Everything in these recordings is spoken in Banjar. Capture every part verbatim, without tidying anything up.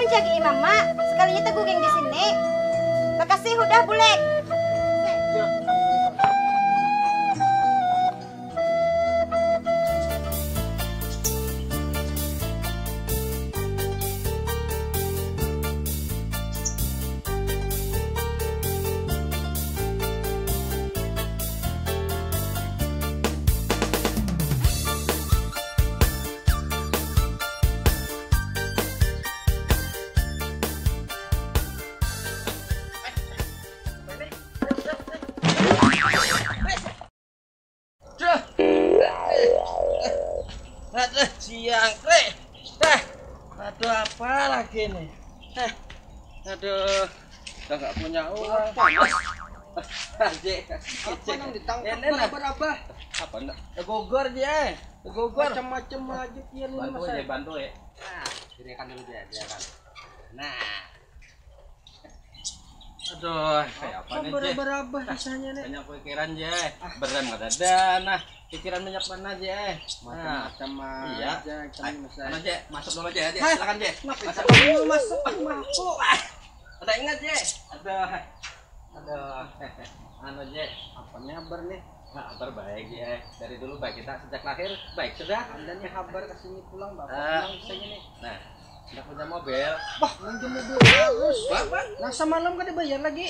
Jagi Imam, Mak. Sekalinya teguring di sini. Makasih udah bulek. Duh. Aduh, siang, Kre. Tah. Aduh, apa lagi nih? Tah. Aduh, udah nggak punya uang. Panas. Aje. Apa nang ditangkap? Ini nah. Berabah-rabah? Apa nak? Tegogor dia. Tegogor. Macam-macam aja pian ini. Bantu mas, ya, bantu ya. Nah, gerakan dulu dia, gerakan. Nah. Aduh, kayak apa nih, Jeh? Berabah-rabah kisahnya nih. Banyak pikiran, Jeh. Ah. Berem kada ada, nah. Pikiran banyak mana, Jeh? Macam-macam aja. Nah. Iya. Kita ini, Mas. Mana, Jeh? Masuk dulu, Jeh. Hah? Silakan, Jeh. Masuk. Masuk dulu, masuk rumahku. Ah, ada ingat, Jeh? Aduh. Aduh. Anu, Jeh. Apa nih kabar nih? Nah, kabar baik, Jeh. Dari dulu baik kita sejak lahir, baik sudah. Ada nih kabar kesini pulang, Bapak. Ah. Pulang kesini nih. Nah, hendak punya mobil. Wah, minjem mobil terus. Wah, wah. Nah, semalam kada bayar lagi.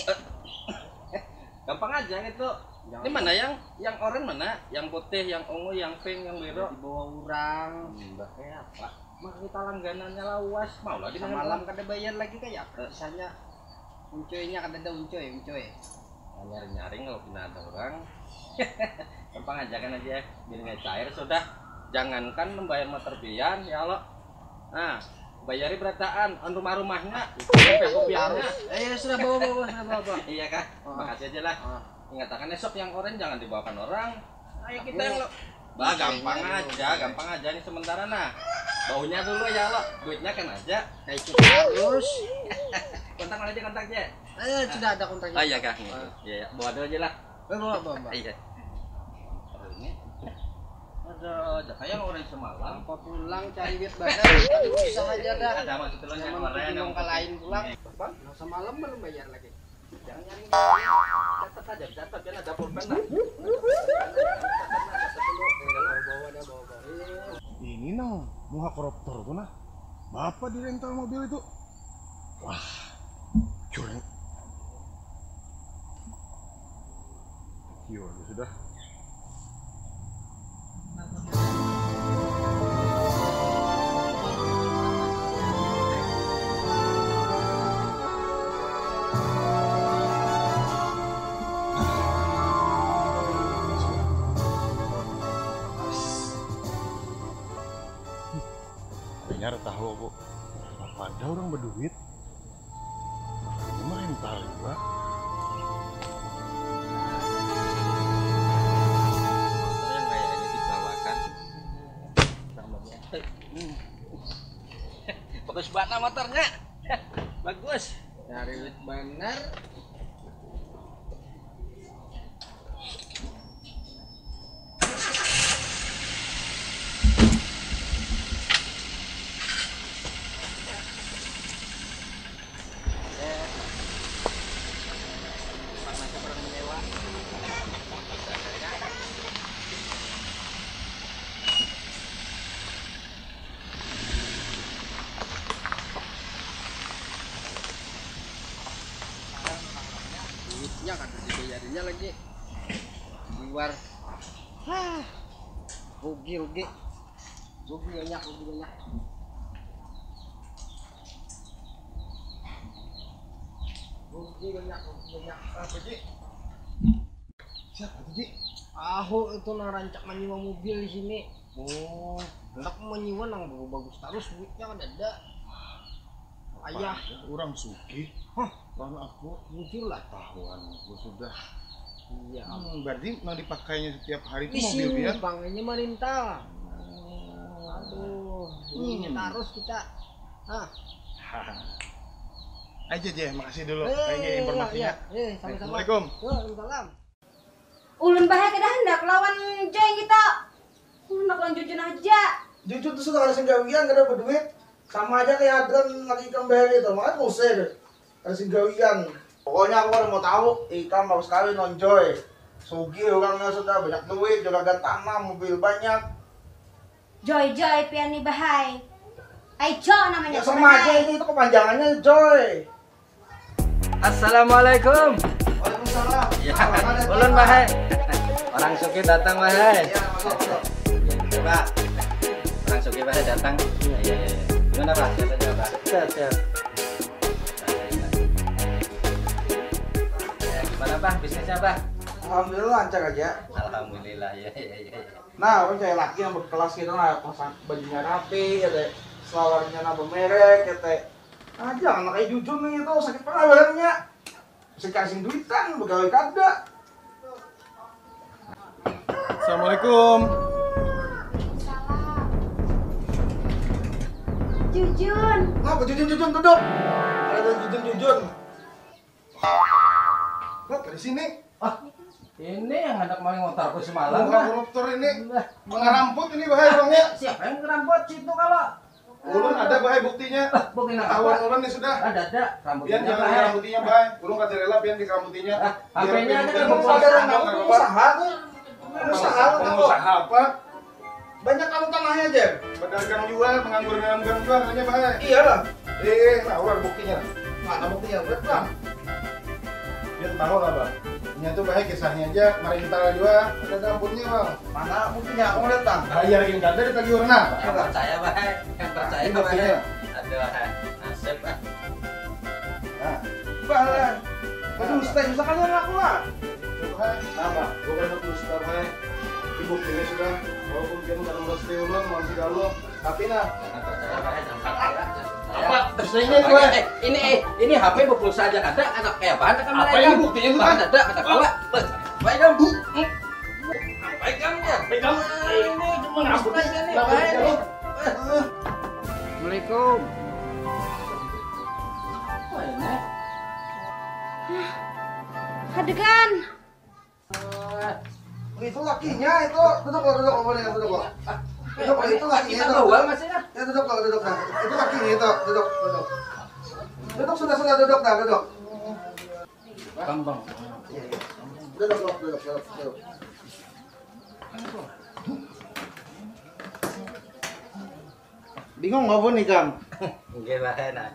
Eh, gampang aja gitu. Jangan. Ini mana yang, yang oranye mana? Yang putih, yang ungu, yang pink, yang biru. Dibawa orang. Hmm, bah, kayak apa? Maka kita langganannya lawas. Mau lagi dengan semalam orang. Kada bayar lagi kayak apa? Eh. Sisanya. Uncoynya kada ada uncoy, uncoy. Nyaring-nyaring kalau kena ada orang. Gampang aja kan aja, biar nggak cair sudah. Jangankan membayar motor pian, ya Allah. Nah, bayari berataan, on rumah-rumahnya, sampai kopiannya. Eh, ya sudah, bawa, bawa, bawa, sudah, bawa, bawa. Iya kah? Oh. Makasih aja lah. Oh. Ingatakan esok yang oranye jangan dibawakan orang. Ayo kita yang lo. Bah, gampang aja, gampang aja nih sementara nah. Baunya dulu ya lo, duitnya kan aja. Nah, itu terus. Kontak mana aja kontak aja. Eh, sudah ada kontaknya. Oh iya kah? Ah. Iya, iya. Bawa dulu aja lah. Eh, bawa, bawa, bawa. Iya. Ini ada, ada kayak orang semalam. Apa pulang cari duit banar? Aduh, susah aja dah. Ada maksud lo yang orang yang kalain pulang. Iya. Bang, semalam belum bayar lagi. Jangan nyari. Catat aja, catat, jangan ada pulpen lah. Ini nang muha koruptor tuh nah. Bapak di rental mobil itu. Wah, curang. Yo, sudah. Hanyar tahu aku. Apa ada orang berduit? Ini mah rental juga. Motor yang kayak ini dibawakan. Bagus banget motornya. Bagus. Cari duit bener. Duitnya kada dibayarinya lagi. Liwar. Hah. Rugi, rugi. Rugi banyak, rugi banyak. Rugi banyak, rugi banyak. Apa, Ji? Siapa tuh, Ji? Aku itu nang rancak menyewa mobil di sini. Oh. Hendak menyewa nang bagus-bagus terus, duitnya kan ada. Ayah. Orang sugih. Hah? Lawan aku. Jujur lah. Tahuan aku sudah. Iya. Hmm, berarti nang dipakainya setiap hari itu mobil pian? Pakainya marintal. Hmm. Aduh, ini tarus kita. Hah. Aja, Jeh, makasih dulu. Eh, kayaknya informasinya. Iya, iya. Eh, sama-sama. Assalamualaikum. Waalaikumsalam. Ulun bahaya kada handak lawan Joy kita. Ulun handak lawan Jujun aja. Jujun tuh sudah ada senggawian, kada berduit. Sama aja kayak Adran lagi kembali tuh, makanya ngusir. Kasih gawian. Pokoknya aku kada mau tahu, ikam harus kawin lawan Joy. Sugih orangnya sudah, banyak duit, juragan tanah, mobil banyak. Joy, Joy, pian nih bahai. Ai Jo namanya. Ya sama aja ini, itu kepanjangannya Joy. Assalamualaikum. Waalaikumsalam. Ya, ulun bahai. Orang suki datang bahai. Ya, masuk, masuk. Coba. Orang suki bahai datang. Iya, iya, iya. Gimana, Pak? Sehat aja, Pak? Sehat, sehat. Gimana, Pak? Bisnisnya, Pak? Alhamdulillah lancar aja. Alhamdulillah, ya, ya, ya. Nah, orang cari laki yang berkelas gitu lah, pasang bajunya rapi, ya teh, selawarnya napa merek, ya teh. Aja anak kayak jujur nih itu sakit pernah badannya. Masih kasih duitan, pegawai kada. Assalamualaikum. Jujun. Apa jujun jujun duduk? Ada jujun jujun. Kenapa di sini? Ah, ini yang hendak maling motorku semalam. Bukan koruptor ini. Nah. Mengeramput ini bahaya orangnya. Siapa yang ngeramput situ kalau? Ulun ada bahaya buktinya. Ah, buktinya apa? Kawan ulun ini sudah. Ada ada. Rambutnya. Pian jangan ada buktinya bahaya. Ulun kada rela pian dikaramputi nya. Ah, HP-nya ada. Pengusaha tuh. Pengusaha apa? Banyak kamu tanahnya aja. Pedagang jual, penganggur dalam gang jual, hanya bahaya. Iya lah. Eh, nah, ular buktinya. Mana buktinya? Udah pulang. Dia tahu lah, Bang. Nya tuh bahaya kisahnya aja, merintal juga. Ada dapurnya, Bang. Mana buktinya? Aku ngeliat, Bang. Bayar gini kada ditagih urna. Yang percaya, Bang. Yang percaya, Bang. Ada, Bang. Nasib, Bang. Nah, Bang. Aduh, stay, misalkan aku lah. Apa? Bukan aku stop, hai. Ibu ini sudah, walaupun kita bukan merestui ulun, masih galuh. Tapi nah, apa? Terus ini gue. Eh, ini eh, ini H P berpulsa aja kada, anak kayak apa? Anak kamera. Apa ini buktinya itu kan? Ada, ada kawa. Baik kamu. Baik kamu ya. Baik kamu. Ini cuma rambut aja nih. Assalamualaikum. Hadegan. Itu lakinya itu, duduk lo, duduk lo, duduk lo. Duduk lo, itu lakinya itu. Bawa masih lah. Ya duduk lo, duduk lo. Itu lakinya itu, duduk, duduk. Duduk sudah sudah duduk dah, duduk. Bang, bang. Duduk lo, duduk, duduk, duduk. Bingung apa nih, Kang? Nggih, Pak, nah.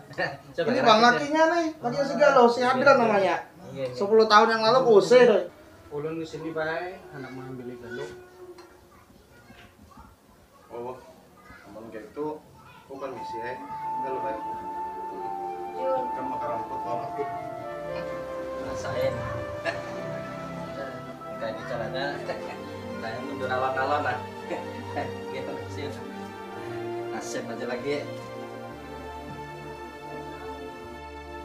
Ini Bang lakinya nih, laki segala, si Adran namanya. Sepuluh tahun yang lalu kusir. Ulun di sini bae, anak mengambil galuh. Oh, amun kayak itu, aku kan misi, eh. Enggak lo, bae. Kamu karamput lawan aku. Rasain. Kayak caranya, kayak mundur alon-alon lah. Gitu, sih. Nasib aja lagi.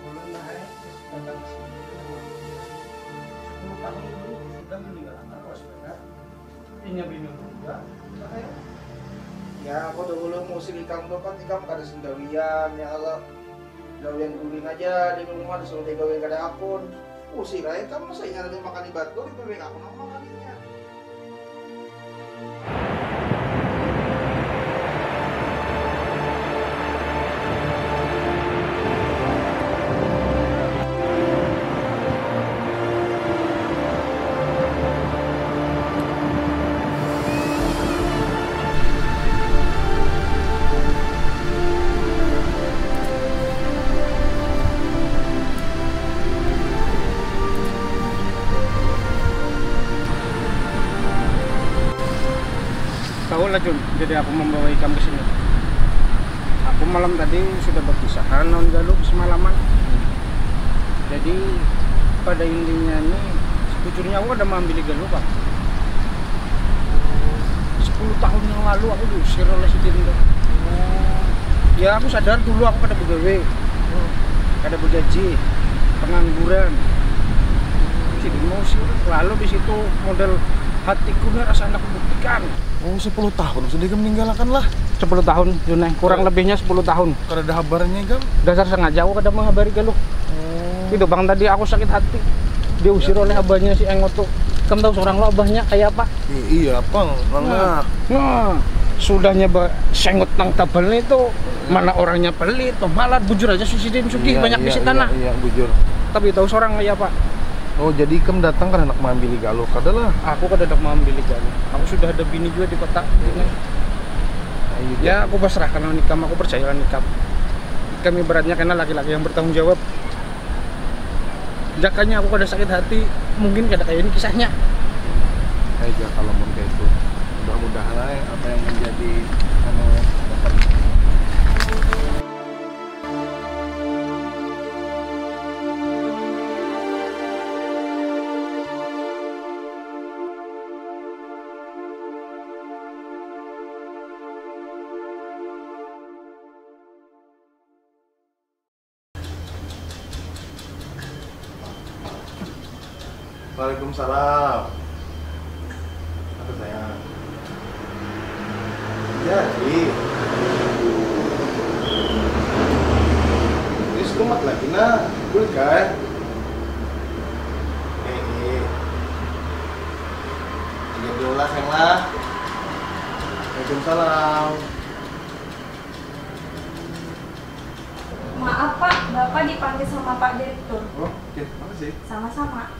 Ulun lah, eh, datang sini. Sepuluh tahun dulu, sudah meninggalkan Kosmetik. Inya bingung juga, eh. Ya, aku dahulu musim ikam tuh kan, ikam kada sing gawian, ya Allah. Gawian guring aja di rumah, disuruh dia gawian kada hakun. Usir aja ikam, masa ingat ada makan di batu, di bebek aku nang makan inya. Tahu lah Jun, jadi aku membawa ikam ke sini. Aku malam tadi sudah berpisah lawan Galuh semalaman. Jadi pada intinya ini, sebujurnya aku kada maambili Galuh, Pak. Sepuluh tahun yang lalu aku diusir oleh si Dinda. Ya, aku sadar dulu aku kada begawe, kada begaji, pengangguran. Si Dinda usir, lalu di situ model hatiku nih rasa handak membuktikan. Oh, sepuluh tahun sudah ikam meninggalkan lah. Sepuluh tahun, Junai. Kurang lebihnya sepuluh tahun. Kada ada habarnya ikam? Dasar sengaja aku kada menghabari Galuh. Oh. Itu bang tadi aku sakit hati. Diusir oleh abahnya si Engot tuh. Kamu tahu seorang lo abahnya kayak apa? I iya apa? Nah. Nah. Sudahnya ba- sengut nang tabal nih tuh, mana orangnya pelit, pemalat, bujur aja sih sidin sugih, Iya, banyak iya, bisi iya, tanah. Iya, bujur. Tapi tahu seorang ya, Pak. Oh, jadi ikam datang karena hendak maambili galuh, kada lah? Aku kada hendak maambili galuh. Aku sudah ada bini juga di kota. Ayo, Ya, aku pasrahkan lawan ikam, aku percaya lawan ikam. Ikam ibaratnya kena laki-laki yang bertanggung jawab. Jakanya aku kada sakit hati, mungkin kada kayak ini kisahnya. Aja kalau mun kayak itu. Mudah-mudahan aja apa yang menjadi anu dapat. Waalaikumsalam. Apa sayang? Jadi, ini selamat lagi nah, boleh kan? Eh, eh. Aja dulu lah sayang lah. Waalaikumsalam. Maaf Pak, Bapak dipanggil sama Pak Direktur. Oh, oke, makasih. Sama-sama.